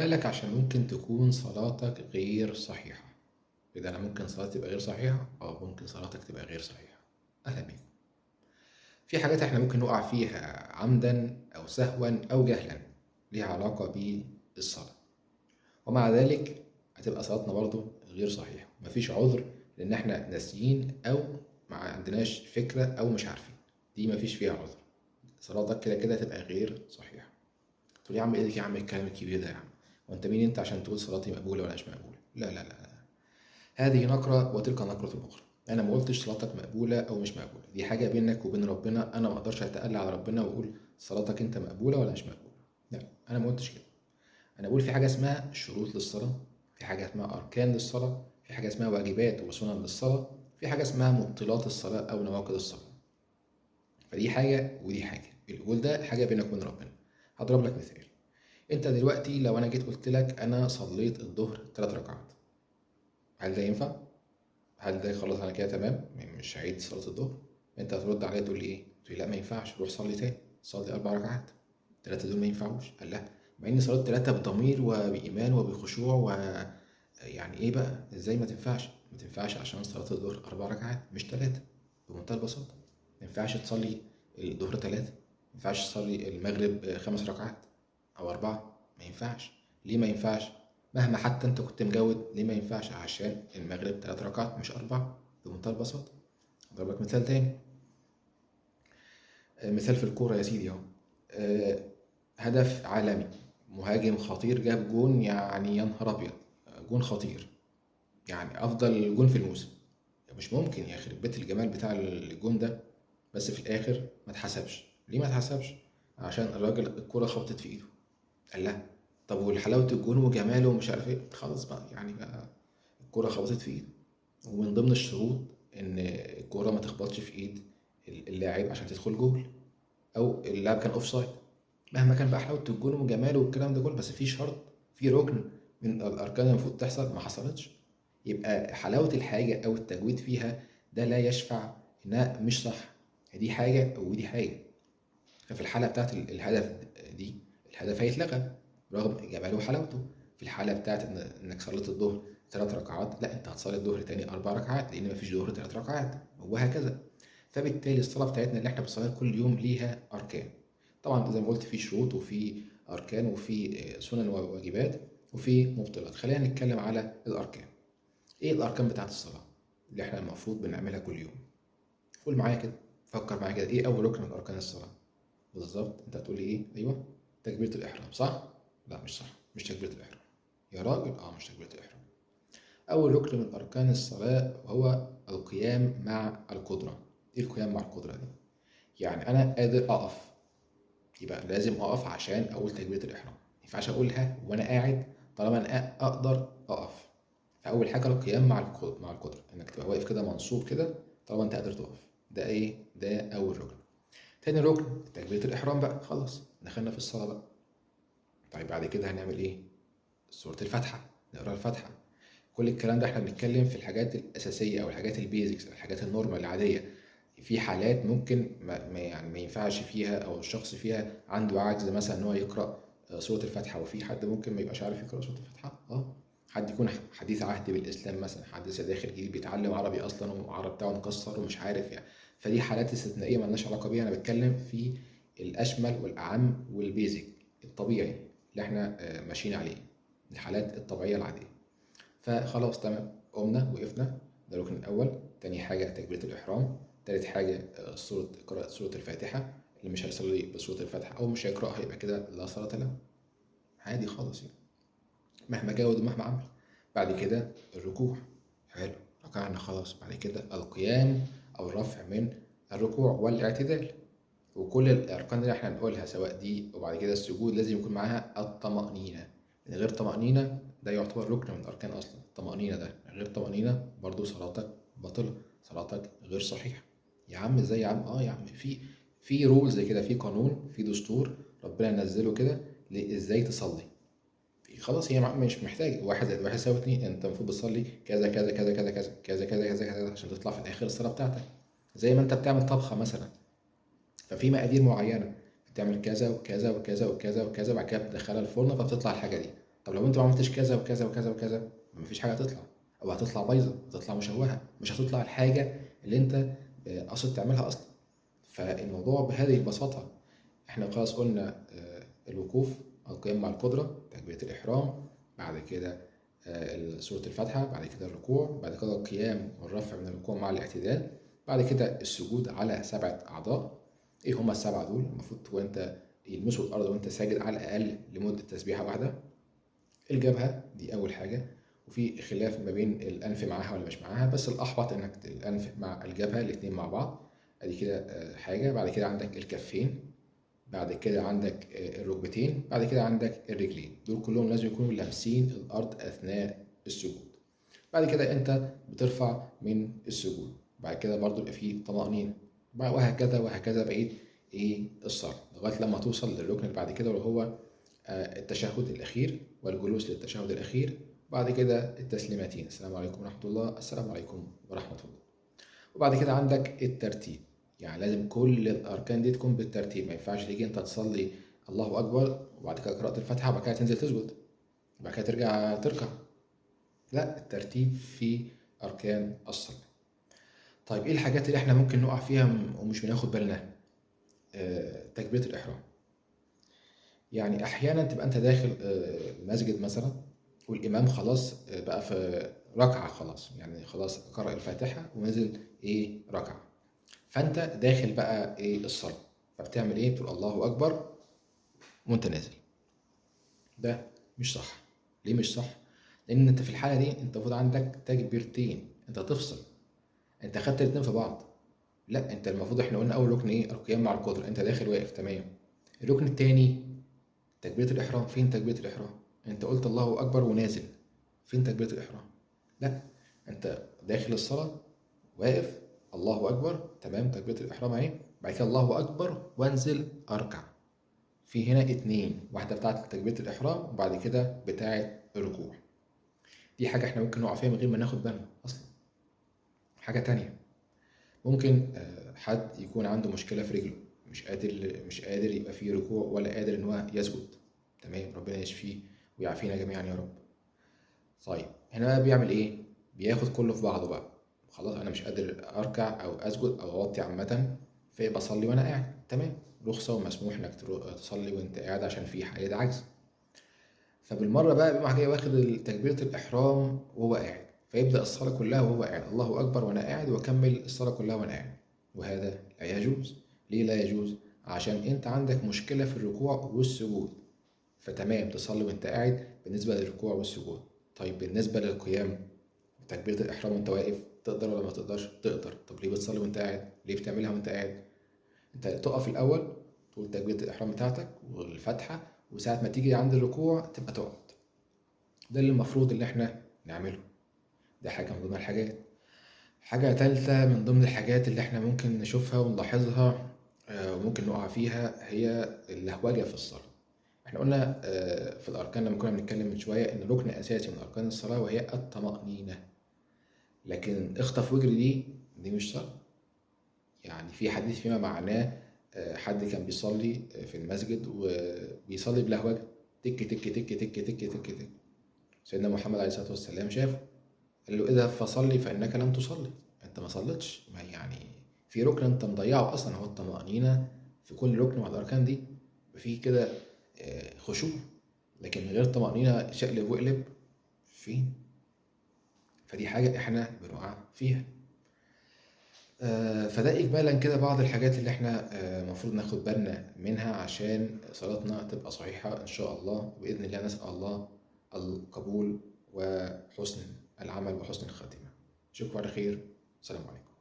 بالك عشان ممكن تكون صلاتك غير صحيحة. إذا أنا ممكن صلاتي تبقى غير صحيحة؟ ممكن صلاتك تبقى غير صحيحة. أهلا بيكم. في حاجات إحنا ممكن نقع فيها عمدا أو سهوا أو جهلا ليها علاقة بالصلاة، ومع ذلك هتبقى صلاتنا برضو غير صحيحة. مفيش عذر لأن إحنا ناسيين أو ما عندناش فكرة أو مش عارفين، دي مفيش فيها عذر، صلاتك كده كده تبقى غير صحيحة. تقول يا عم إيه يا عم الكلام الكبير ده يا عم، وأنت مين أنت عشان تقول صلاتي مقبولة ولا مش مقبولة؟ لا لا لا، هذه نقرة وتلك نقرة أخرى. أنا ما قلتش صلاتك مقبولة أو مش مقبولة، دي حاجة بينك وبين ربنا، أنا ما أقدرش أتألى على ربنا وأقول صلاتك أنت مقبولة ولا مش مقبولة، لا أنا ما قلتش كده. أنا بقول في حاجة اسمها شروط للصلاة، في حاجة اسمها أركان للصلاة، في حاجة اسمها واجبات وسنن للصلاة، في حاجة اسمها مبطلات الصلاة أو نواقض الصلاة. فدي حاجة ودي حاجة، القبول ده حاجة بينك وبين ربنا. هضرب لك مثال. أنت دلوقتي لو أنا جيت قلت لك أنا صليت الظهر 3 ركعات، هل ده ينفع؟ هل ده خلاص أنا كده تمام مش هعيد صلاة الظهر؟ أنت هترد عليا تقول لي إيه؟ تقول لي لا ما ينفعش، روح صلي تاني، صلي 4 ركعات، 3 دول ما ينفعوش. قال لا، مع إني صليت 3 بضمير وبإيمان وبخشوع و يعني إيه بقى؟ إزاي ما تنفعش؟ ما تنفعش عشان صلاة الظهر 4 ركعات مش 3، بمنتهى البساطة. ما ينفعش تصلي الظهر 3، ما ينفعش تصلي المغرب 5 ركعات أو 4، ما ينفعش. ليه ما ينفعش؟ مهما حتى أنت كنت مجود، ليه ما ينفعش؟ عشان المغرب 3 ركعات مش 4، بمنتهى البساطة. أضرب لك مثال تاني، مثال في الكورة يا سيدي أهو. هدف عالمي، مهاجم خطير جاب جون، يعني يا نهار أبيض، جون خطير، يعني أفضل جون في الموسم، مش ممكن يا أخي بيت الجمال بتاع الجون ده، بس في الآخر ما اتحسبش. ليه ما اتحسبش؟ عشان الراجل الكورة خبطت في إيده. قال لا، طب والحلاوة الجون وجماله ومش عارف إيه، خلاص بقى يعني بقى الكورة خبطت في إيده. ومن ضمن الشروط إن الكورة ما تخبطش في إيد اللاعب عشان تدخل جول، أو اللاعب كان أوفسايد. مهما كان بقى حلاوة الجون وجماله والكلام ده كله، بس في شرط، في ركن من الأركان المفروض تحصل ما حصلتش. يبقى حلاوة الحاجة أو التجويد فيها ده لا يشفع إنها مش صح، دي حاجة ودي حاجة. ففي الحالة بتاعت الهدف دي الهدف هيتلغى رغم جماله وحلاوته. في الحالة بتاعت إنك صليت الظهر 3 ركعات، لا أنت هتصلي الظهر تاني 4 ركعات لأن مفيش ظهر 3 ركعات، وهكذا. فبالتالي الصلاة بتاعتنا اللي إحنا بنصليها كل يوم ليها أركان، طبعا زي ما قلت في شروط وفي أركان وفي سنن وواجبات وفي مبطلات. خلينا نتكلم على الأركان. إيه الأركان بتاعت الصلاة اللي إحنا المفروض بنعملها كل يوم؟ قول معايا كده، فكر معايا كده، إيه أول ركن من أركان الصلاة؟ بالظبط أنت هتقول لي إيه؟ أيوه، تكبيرة الإحرام، صح؟ لا مش صح، مش تكبيرة الإحرام يا راجل. مش تكبيرة الإحرام. أول ركن من أركان الصلاة هو القيام مع القدرة. إيه القيام مع القدرة دي؟ يعني أنا قادر أقف، يبقى لازم أقف عشان أقول تكبيرة الإحرام، ما ينفعش أقولها وأنا قاعد طالما أنا أقدر أقف. فأول حاجة القيام مع القدرة، إنك تبقى واقف كده منصوب كده طالما أنت قادر تقف. ده إيه؟ ده أول ركن. تاني ركن تكبيرة الإحرام بقى، خلاص دخلنا في الصلاة بقى. طيب بعد كده هنعمل إيه؟ سورة الفاتحة، نقرأ الفاتحة. كل الكلام ده إحنا بنتكلم في الحاجات الأساسية أو الحاجات ال basics أو الحاجات ال normal العادية. في حالات ممكن ما ينفعش فيها، أو الشخص فيها عنده عجز مثلا إن هو يقرأ سورة الفاتحة، وفي حد ممكن ما يبقاش عارف يقرأ سورة الفاتحة. حد يكون حديث عهد بالإسلام مثلا، حد لسه داخل جديد بيتعلم عربي أصلا والعربي بتاعه مكسر ومش عارف يعني، فدي حالات استثنائية مالناش علاقة بيها. أنا بتكلم في الأشمل والأعم وال basic الطبيعي اللي احنا ماشيين عليه، الحالات الطبيعية العادية. فخلاص تمام، قمنا وقفنا، ده الركن الأول. تاني حاجة تكبيرة الإحرام. تالت حاجة قراءة سورة الفاتحة. اللي مش هيصلي بسورة الفاتحة أو مش هيقرأها يبقى كده لا صلاة له، عادي خالص يعني، مهما جاود ومهما عمل. بعد كده الركوع، حلو، ركعنا خلاص. بعد كده القيام أو الرفع من الركوع والاعتدال، وكل الأركان اللي احنا بنقولها سواء دي وبعد كده السجود لازم يكون معاها الطمأنينة. من غير طمأنينة ده يعتبر ركن من الأركان أصلا، الطمأنينة ده من غير طمأنينة برضو صلاتك باطلة، صلاتك غير صحيحة. يا عم ازاي يا عم؟ يا عم في rules كده، في قانون، في دستور ربنا نزله كده ازاي تصلي. خلاص هي مش محتاج 1 زائد 1 يساوي 2، انت المفروض بتصلي كذا كذا كذا كذا كذا كذا كذا كذا كذا عشان تطلع في الاخر الصلاة بتاعتك. زي ما انت بتعمل طبخه مثلا، ففي مقادير معينة بتعمل كذا وكذا وكذا وكذا وكذا، بعد كده بتدخلها الفرن فبتطلع الحاجة دي. طب لو انت ما عملتش كذا وكذا وكذا وكذا مفيش حاجة هتطلع، او هتطلع بايظة، هتطلع مشوهة، مش هتطلع الحاجة اللي انت قصدت تعملها اصلا. فالموضوع بهذه البساطة. احنا خلاص قلنا الوقوف، القيام مع القدرة، تكبيرة الاحرام، بعد كده سورة الفاتحة، بعد كده الركوع، بعد كده القيام والرفع من الركوع مع الاعتدال، بعد كده السجود على 7 اعضاء. ايه هما ال7 دول؟ المفروض وانت يلمسوا الارض وانت ساجد على الاقل لمدة تسبيحه واحدة. الجبهة دي اول حاجة، وفي خلاف ما بين الانف معاها ولا مش معاها، بس الاحوط انك الانف مع الجبهة الاثنين مع بعض، ادي كده حاجة. بعد كده عندك الكفين، بعد كده عندك الركبتين، بعد كده عندك الرجلين، دول كلهم لازم يكونوا لامسين الارض اثناء السجود. بعد كده انت بترفع من السجود، بعد كده برضو يبقى فيه طمأنينة، وهكذا وهكذا بقية ايه الصلاة لغاية لما توصل للركن اللي بعد كده وهو التشهد الأخير والجلوس للتشهد الأخير، بعد كده التسليمتين، السلام عليكم ورحمة الله، السلام عليكم ورحمة الله. وبعد كده عندك الترتيب، يعني لازم كل الأركان دي تكون بالترتيب، ما ينفعش تيجي أنت تصلي الله أكبر وبعد كده قراءة الفاتحة وبعد كده تنزل تسجد وبعد كده ترجع تركع، لا، الترتيب في أركان الصلاة. طيب إيه الحاجات اللي إحنا ممكن نقع فيها ومش بناخد بالنا؟ تكبيرة الإحرام. يعني أحيانا تبقى أنت داخل المسجد مثلا والإمام خلاص بقى في ركعة، خلاص يعني خلاص قرأ الفاتحة ونزل إيه ركعة، فأنت داخل بقى إيه الصلاة، فبتعمل إيه؟ بتقول الله أكبر وأنت نازل. ده مش صح. ليه مش صح؟ لأن أنت في الحالة دي أنت المفروض عندك تكبيرتين، أنت هتفصل، أنت خدت الاتنين في بعض. لا، أنت المفروض إحنا قلنا أول ركن إيه؟ القيام مع القدرة، أنت داخل واقف تمام. الركن التاني تكبيرة الإحرام، فين تكبيرة الإحرام؟ أنت قلت الله أكبر ونازل، فين تكبيرة الإحرام؟ لا، أنت داخل الصلاة واقف الله أكبر تمام، تكبيرة الإحرام أهي، بعد كده الله أكبر وانزل أركع. في هنا اتنين، واحدة بتاعت تكبيرة الإحرام وبعد كده بتاعت الركوع. دي حاجة احنا ممكن نقع فيها من غير ما ناخد بالنا أصلا. حاجة تانية، ممكن حد يكون عنده مشكلة في رجله، مش قادر يبقى فيه ركوع ولا قادر إن هو يسجد، تمام، ربنا يشفيه ويعافينا جميعا يا رب. طيب هنا بقى بيعمل إيه؟ بياخد كله في بعضه بقى، خلاص أنا مش قادر أركع أو أسجد أو أوطي عامة، فبصلي وأنا قاعد، تمام، رخصة ومسموح إنك تصلي وأنت قاعد عشان في حاجة عجز. فبالمرة بقى بيقوم جاي واخد تكبيرة الإحرام وهو قاعد، فيبدأ الصلاة كلها وهو قاعد، الله أكبر وأنا قاعد، وأكمل الصلاة كلها وأنا قاعد. وهذا لا يجوز. ليه لا يجوز؟ عشان أنت عندك مشكلة في الركوع والسجود، فتمام تصلي وأنت قاعد بالنسبة للركوع والسجود. طيب بالنسبة للقيام تكبيرة الإحرام وأنت واقف تقدر ولا ما تقدرش؟ تقدر. طب ليه بتصلي وأنت قاعد؟ ليه بتعملها وأنت قاعد؟ أنت تقف الأول تقول تكبيرة الإحرام بتاعتك والفاتحة، وساعة ما تيجي عند الركوع تبقى تقعد. ده اللي المفروض اللي احنا نعمله. ده حاجة من ضمن الحاجات. حاجة تالتة من ضمن الحاجات اللي احنا ممكن نشوفها ونلاحظها وممكن نقع فيها هي اللهوجة في الصلاة. احنا قلنا في الأركان لما كنا بنتكلم من شوية إن ركن أساسي من أركان الصلاة وهي الطمأنينة، لكن اخطف واجري دي مش صلاة. يعني في حديث فيما معناه حد كان بيصلي في المسجد وبيصلي بلهوجة تك تك تك تك تك تك تك، سيدنا محمد عليه الصلاة والسلام شافه قال له اذهب فصلي فإنك لم تصلي، أنت ما صليتش. ما يعني في ركن أنت مضيعة أصلا، هو الطمأنينة في كل ركن من الأركان دي في كده خشوع، لكن من غير طمأنينة شقلب واقلب فين. فدي حاجة احنا بنقع فيها. فده إجمالا كده بعض الحاجات اللي احنا المفروض ناخد بالنا منها عشان صلاتنا تبقى صحيحة إن شاء الله، وبإذن الله نسأل الله القبول وحسن العمل وحسن الخاتمة. أشوفكم على خير، السلام عليكم.